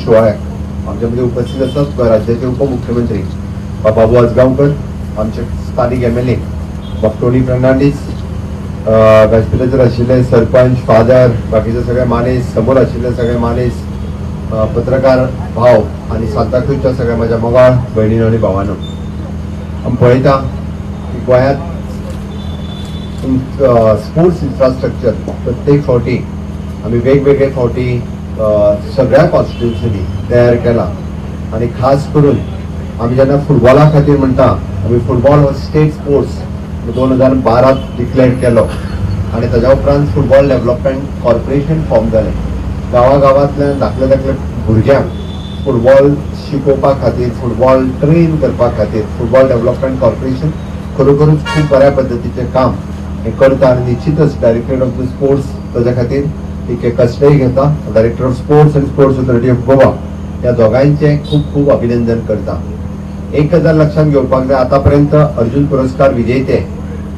सुवाळ्याक आमच्या मदीं उपस्थित आसात गोंय राज्याचे उपमुख्यमंत्री बाबू आजगांवकर, आमचे स्थानीक एमएलए बाब टोनी फर्नांडीस, व्यासपिठाचेर आशिल्ले सरपंच, फादर, बाकीचे सगळे मानेस, समोर आशिल्ले सगळे मानेस, पत्रकार भाव आनी सांताक्रूजच्या सगळ्या म्हाज्या मोगाळ भयणीनो आनी भावानो. आमी पळयता की गोंयांत स्पोर्ट्स इन्फ्रास्ट्रक्चर प्रत्येक फावटी आमी वेगवेगळे फावटी सगळ्या कॉन्स्टिट्युन्सीनी तयार केला आनी खास करून आमी जेन्ना फुटबॉला खातीर म्हणटा, आमी फुटबॉल हो स्टेट स्पोर्ट्स 2012त डिक्लेअर केलो आनी ताज्या उपरांत फुटबॉल डेव्हलपमेंट कॉर्पोरेशन फॉर्म जालें. गांवा गांवांतल्यान धाकले धाकले भुरग्यांक फुटबॉल शिकोवपा खातीर, फुटबॉल ट्रेन करपा खातीर फुटबॉल डेव्हलपमेंट कॉर्पोरेशन खरोखरूच खूब बऱ्या पद्दतीचें काम हें करता आनी निश्चितच डायरेक्टर ऑफ the sports ताज्या खातीर एक कश्टय घेता. Director of Sports आनी स्पोर्ट्स ऑथॉरिटी ऑफ गोवा ह्या दोगांयचें खूब खूब अभिनंदन करता. एक गजाल लक्षात घेवपाक जाय, आतापर्यंत अर्जुन पुरस्कार विजेते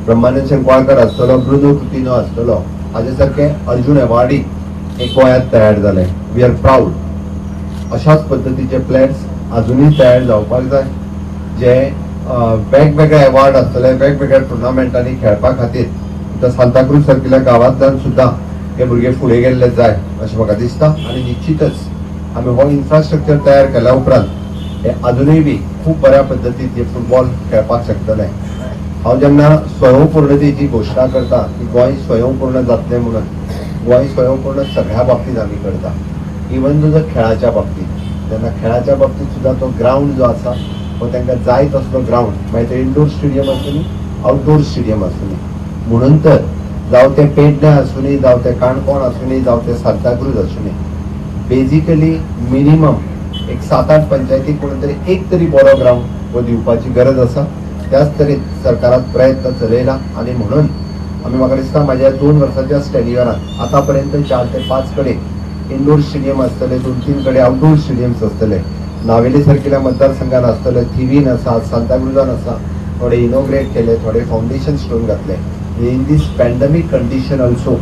ब्रह्मानंद शंकवाळकर आसतलो, ब्रुनो कुतिनो आसतलो, हाजे सारखे अर्जुन अवॉर्डी हे गोंयांत तयार जाले. We are proud. अशाच पद्दतीचे प्लेयर्स अजुनूय तयार जावपाक जाय, जे वेगवेगळे अवॉर्ड आसतले, वेगवेगळ्या टुर्नामेंटांनी खेळपा खातीर. आतां सांताक्रूज सारकिल्ल्या गांवांतल्यान सुद्दां हे भुरगे फुडें गेल्ले जाय अशें म्हाका दिसता आनी निश्चितच आमी हो इन्फ्रास्ट्रक्चर तयार केल्या उपरांत हे अजुनूय बी खूब बऱ्या पद्दतीन हे फुटबॉल खेळपाक शकतले. हांव जेन्ना स्वयंपूर्णतेची घोशणा करता की गोंय स्वयंपूर्ण जातलें म्हणून, गोंय स्वयंपूर्ण सगळ्या बाबतींत आमी करता, इवन जो खेळाच्या बाबतींत. तेन्ना खेळाच्या बाबतींत सुद्दां तो ग्रावंड जो आसा हो तांकां जाय तसलो ग्रावंड, मागीर ते इंडोर स्टेडियम आसूं, आउटडोर स्टेडियम आसूं. म्हणून तर जावं तें पेडणे आसूं, जावं तें काणकोण आसूं, जावं तें सांताक्रूज आसूं, बेजिकली मिनिमम एक सात आठ पंचायती कोण तरी एक तरी बरो ग्रावंड हो दिवपाची गरज आसा. त्याच तरेन सरकारान प्रयत्न चलयला आनी म्हणून आमी, म्हाका दिसता, म्हाज्या 2 वर्साच्या स्टेडियमात आतां पर्यंत चार ते पांच कडेन इंडोर स्टेडियम आसतले, दोन तीन कडेन आउटडोर स्टेडियम्स आसतले, नावेली सारकिल्या मतदारसंघात आसतले, थिवीन आसा, सांताक्रुजान आसा. थोडे इनॉग्रेट केले, थोडे फावंडेशन स्टोन घातले. In this pandemic condition also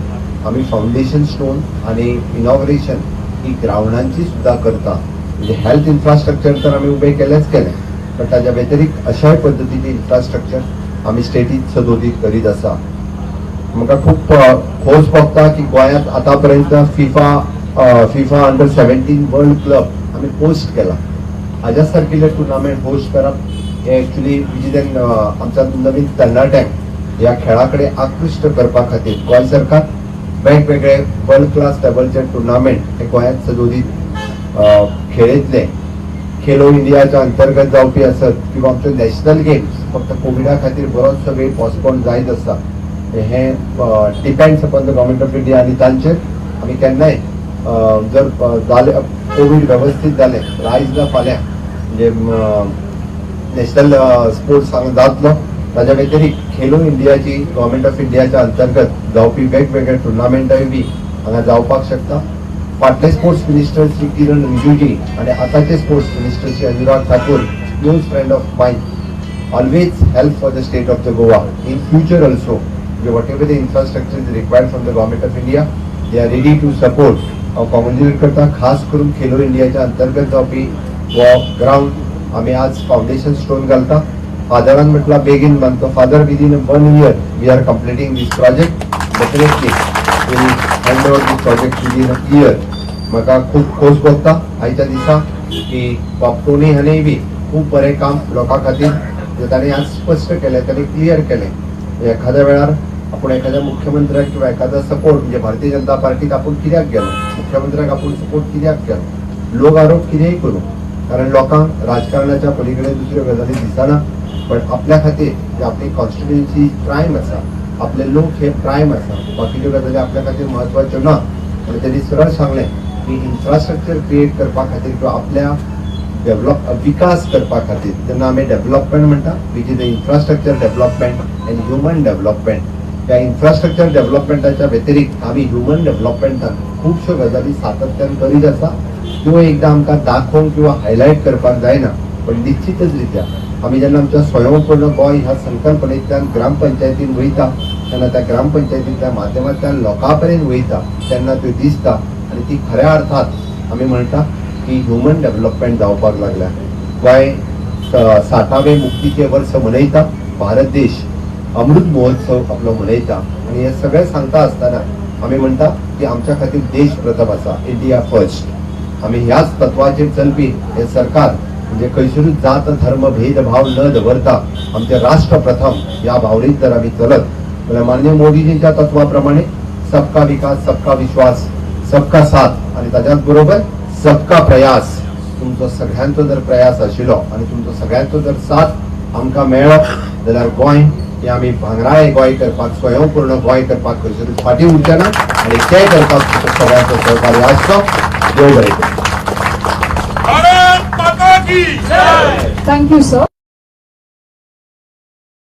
आमी फावंडेशन स्टोन आनी इनॉग्रेशन ही ग्रावंडांची सुद्दां करता. म्हणजे हेल्थ इन्फ्रास्ट्रक्चर तर आमी उबें केलेंच केलें, पण ताज्या व्यतिरिक्त अशाय पद्दतीचे इन्फ्रास्ट्रक्चर आमी स्टेटीत सदोदीत करीत आसा. म्हाका खूब खोस भोगता की गोंयांत आतां पर्यंत FIFA Under 17 World Club आमी होस्ट केला. हाज्या सारकिल्ले टुर्नामेंट होस्ट करप हे एक्चुली which is an आमच्या नवीन तरणाट्यांक ह्या खेळा कडेन आकृश्ट करपा खातीर गोंय सरकार वेगवेगळे वर्ल्ड क्लास लेवलचे टुर्नामेंट हे गोंयांत सदोदीत खेळयतले. खेलो इंडियाच्या अंतर्गत जावपी आसत किंवा आमच्यो नॅशनल गेम्स, फक्त कोविडा खातीर बरोचसो वेळ पोस्टपोन जायत आसा. हे depends upon the Government of India आनी तांचेर आमी केन्नाय जर जालें, कोवीड वेवस्थीत जालें तर आयज ना फाल्यां म्हणजे नॅशनल स्पोर्ट्स हांगा जातलो. ताज्या व्यतिरिक्त खेलो इंडियाची गव्हर्मेंट ऑफ इंडियाच्या अंतर्गत जावपी वेगवेगळे टुर्नामेंटाय बी हांगा जावपाक शकता. फाटले स्पोर्ट्स मिनिस्टर श्री किरण रिजिजू आनी आतांचे sports minister Shri Anurag Thakur, close friend of mine, always help for the state of the Goa. In future also, whatever the infrastructure is required from the Government of India, they are ready to support. हांव congratulate करता, खास करून खेलो इंडियाच्या अंतर्गत जावपी हो ground आमी आज फावंडेशन स्टोन घालता. फादरान म्हटला बेगीन बांदतो. Father, within one year we are completing this project. Definitely will hand over this project within a year. म्हाका खूब खोस भोगता आयच्या दिसा की बाब टोनी हांणी बी खूब बरें काम लोकां खातीर जे ताणें आज स्पश्ट केलें, ताणें क्लियर केलें. एखाद्या वेळार आपूण एखाद्या मुख्यमंत्र्याक किंवा एखादा सपोर्ट, म्हणजे भारतीय जनता पार्टीक आपूण कित्याक गेलो, मुख्यमंत्र्याक आपूण सपोर्ट कित्याक केलो, लोक आरोप कितेंय करूं, कारण लोकांक राजकारणाच्या पलीकडे दुसऱ्यो गजाली दिसना. पण आपल्या खातीर जे आपली कॉन्स्टिट्युएन्सी प्रायम आसा, आपले लोक हे प्रायम आसा, बाकीच्यो गजाली आपल्या खातीर म्हत्वाच्यो ना. पण त्यांनी सरळ सांगलें की इन्फ्रास्ट्रक्चर क्रिएट करपा खातीर किंवा आपल्या डेव्हलप विकास करपा खातीर, जेन्ना आमी डेव्हलपमेंट म्हणटा, which is the infrastructure development and human development, ह्या इन्फ्रास्ट्रक्चर डेव्हलपमेंटाच्या व्यतिरिक्त आमी ह्युमन डेव्हलपमेंटान खुबश्यो गजाली सातत्यान करीत आसा, त्यो एकदां आमकां दाखोवंक किंवा हायलायट करपाक जायना. पण निश्चितच रित्या आमी जेन्ना आमच्या स्वयंपूर्ण गोंय ह्या संकल्पनेंतल्यान ग्रामपंचायतीन वयता, तेन्ना त्या ग्रामपंचायतींतल्या माध्यमांतल्यान लोकां पर्यंत वयता, तेन्ना त्यो दिसता आनी ती खऱ्या अर्थात आमी म्हणटा की ह्युमन डेव्हलपमेंट जावपाक लागल्या. गोंय 60वें मुक्तीचें वर्स मनयता, भारत देश अमृत महोत्सव आपलो मनयता आनी हे सगळें सांगता आसतना आमी म्हणटा की आमच्या खातीर देश प्रथम आसा, इंडिया फर्स्ट. आमी ह्याच तत्वाचेर चलपी हे सरकार, म्हणजे खंयसरूच जात धर्म भेदभाव न दवरता आमचें राष्ट्र प्रथम ह्या भावनेत जर आमी चलत जाल्यार माननीय मोदीजींच्या तत्वा प्रमाणे सबका विकास, सबका विश्वास, सबका साथ आनी ताच्याच बरोबर सबका प्रयास, तुमचो सगळ्यांचो जर प्रयास आशिल्लो आनी तुमचो सगळ्यांचो जर साथ आमकां मेळ्ळो जाल्यार गोंय हे आमी भांगराळे गोंय करपाक, स्वयंपूर्ण गोंय करपाक खंयसरूच फाटीं उरचे ना आनी तें करपाक तुमचो सगळ्यांचो सहकार्य आसचो. देव बरें करूं. भारत माता की Thank you, sir.